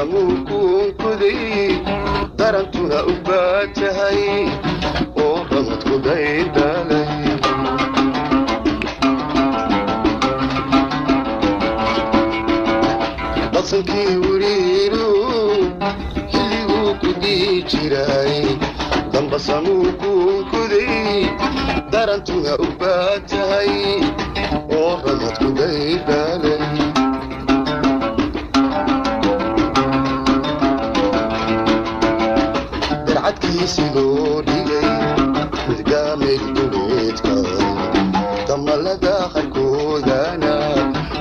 Dambasamuu kuunkuday darantuna u baatahay oo ramadku daydalay. Dadsankii wiriiru xilliguu ku dii jiray dambasamuu kuunkuday darantuna u baatahay oo ramadku daydalay. Darcadkiisi loo dhigay midgaamay duleedka damalada qarkoodana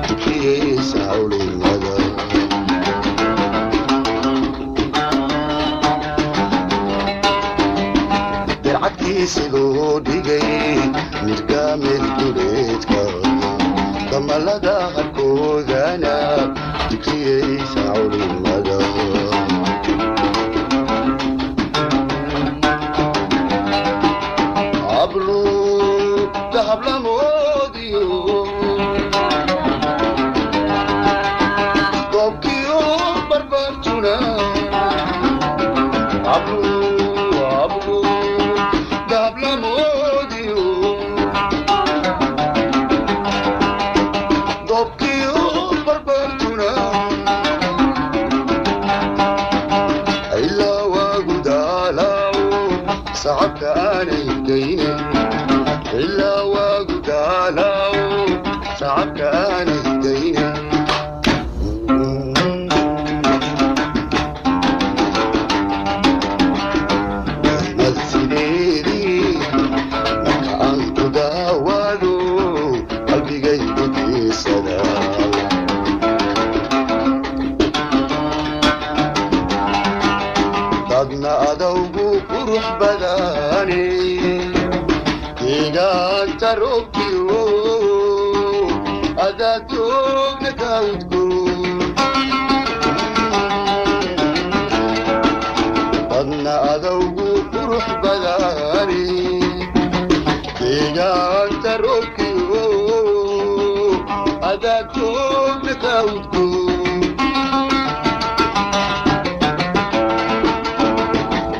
tukiyeysa cawlimada. Darcadkiisi loo dhigay midgaamay duleedka damalada qarkoodana tukiyeysa cawlimada. Hablu dahablamoodiyo goobkiyo barbartuna hablu hablu dahablamoodiyo goobkiyo barbartuna ilaa waagu daalaawo sacabka aanay gaynin ilaa waagu daalaawo sacabka aanay gaynin. Madsideedii marka aan ku daawaado qalbigaygu diisada dadna adowgu qurux badane deegaanta roobkiyo adadoogna kaudgo dadna adowgu qurux badane deegaanta roobkiyo adadoogna kaudgo.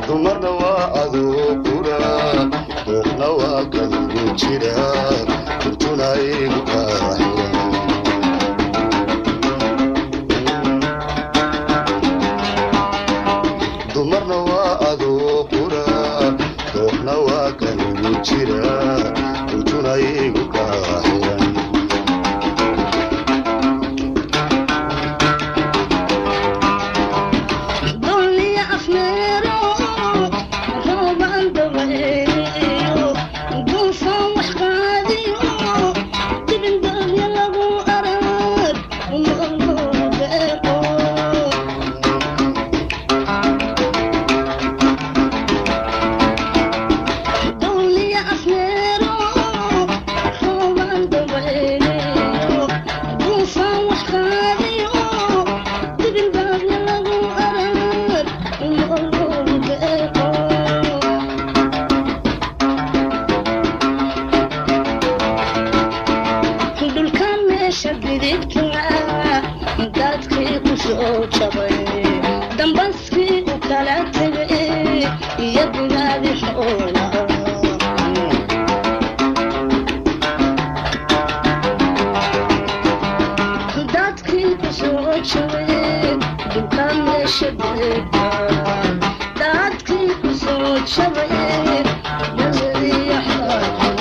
Dumarna waa adoo qura dooqna waa kanigu jira kuntuna igu kaaxira. Dumarna waa adoo qura dooqna waa kanigu jira kuntuna igu kaaxiran. Dulliya afmeero roobaan daweeyo duufaan wax qaadiyo dibindaabya lagu arag nolol deeqo. Dulliya afmeero roobaan daweeyo duufaan wax qaadiyo dibindaabya lagu arag nolol deeqo. Dhulka meesha didibta dadkii ku soo jabay dambaskii u kala tegay iyo digaadi xoolaha. Dadkii ku soo jabay dhulka meesha didibta dadkii ku soo jabay dabadiyo xoolaha.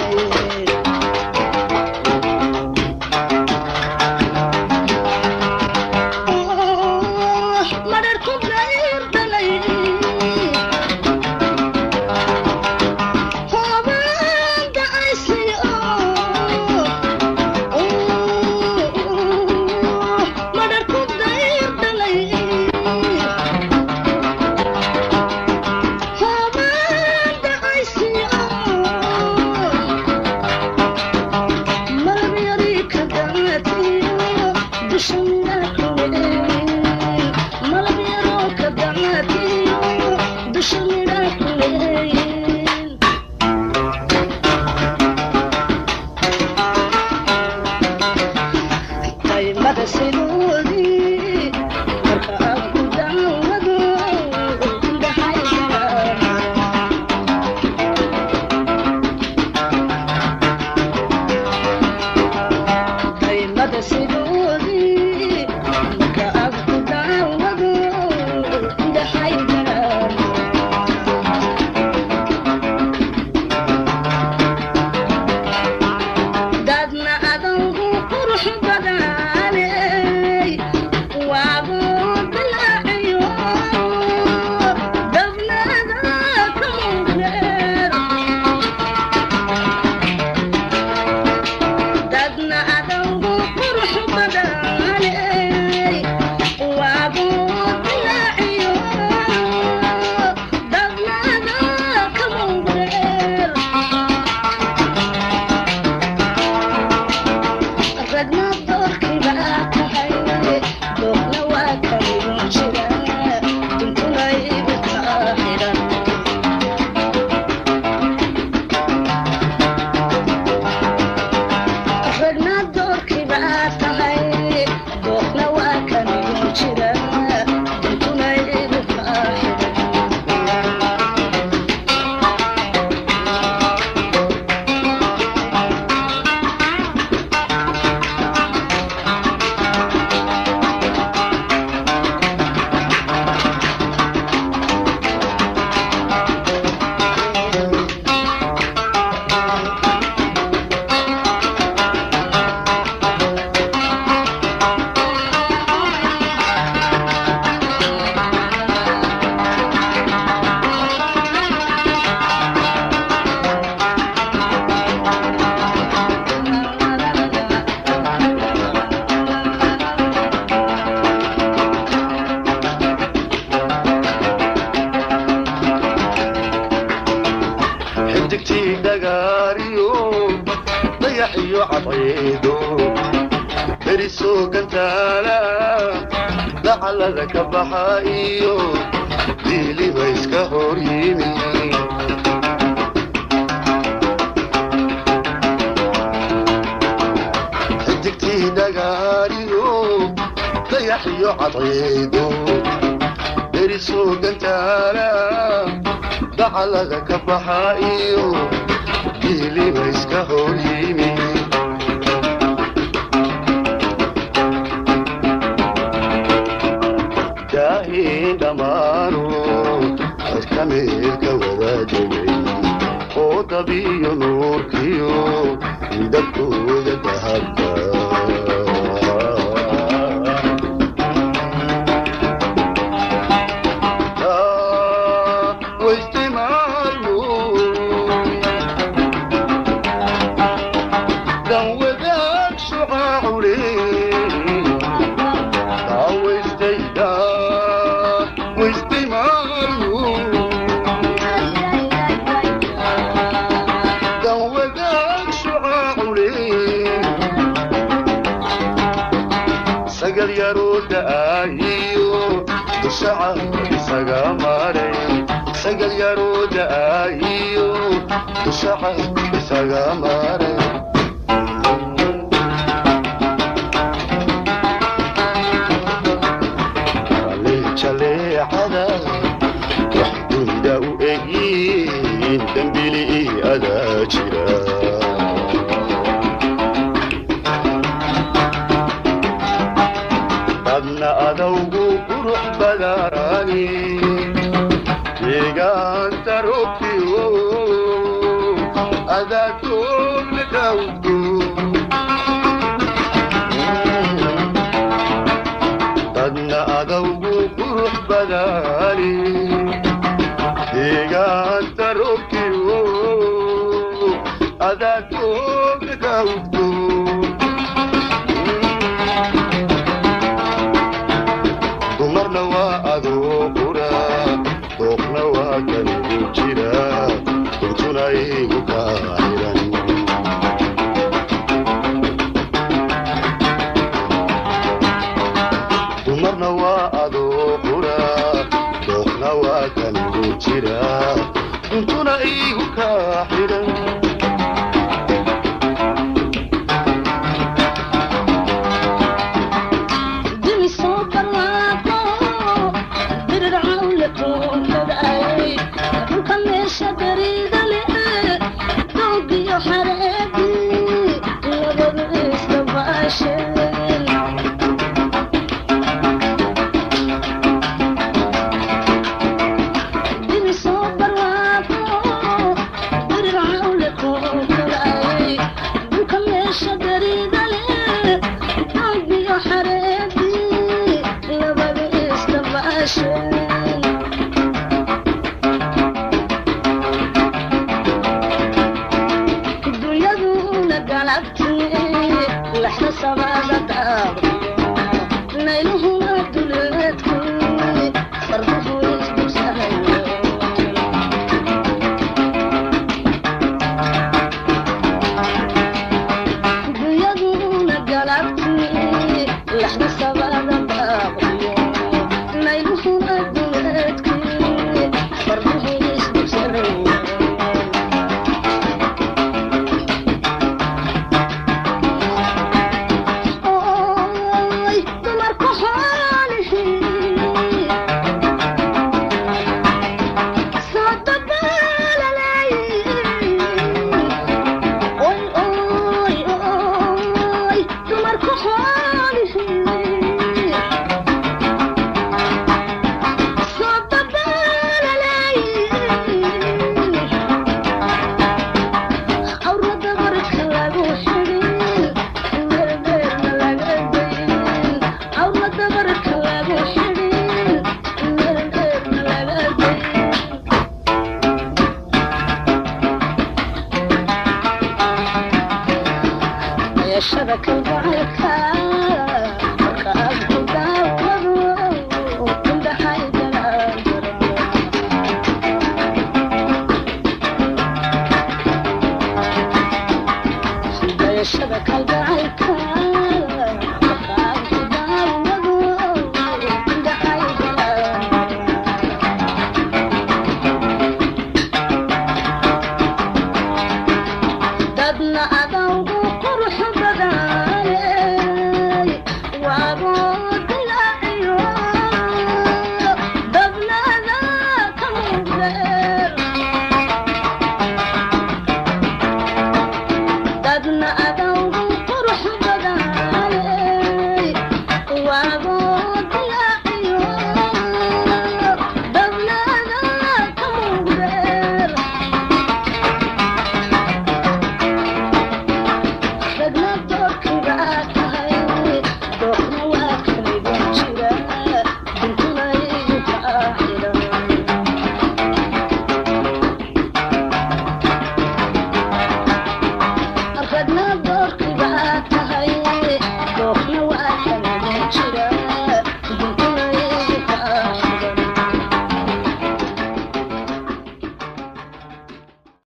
Dhagaariyo dayax iyo cadceedo derisoo gantaala dacalada ka baxa iyo diiliba iska hor yimi. Xidigtii dhagaariyo dayax iyo cadceedo derisoo gantaala dacalada ka baxa iyo diiliba iska hor yimi. Daahiin dhammaano codka meelka wadaadegay oo dabiyo nuurkiyo midabkooda dahabka. Sagal yaroo da'aayiyo dushaca isaga maray. Jaleecada wax dunida u egyiin dambili adaa jira. Dadna adowgu qurux badani deegaanta roobkiyo adaa toogna kawdgo. Dadna adowgu qurux badani deegaanta roobkiyo adaa toogna kawdgo. Dumarna waa adoo qura, dooqna waa kanigu jira, duntuna igu kaa xiran. Dumarna waa adoo qura, dooqna waa kanigu jira, duntuna igu kaa xiran. Degashada kalgacalka.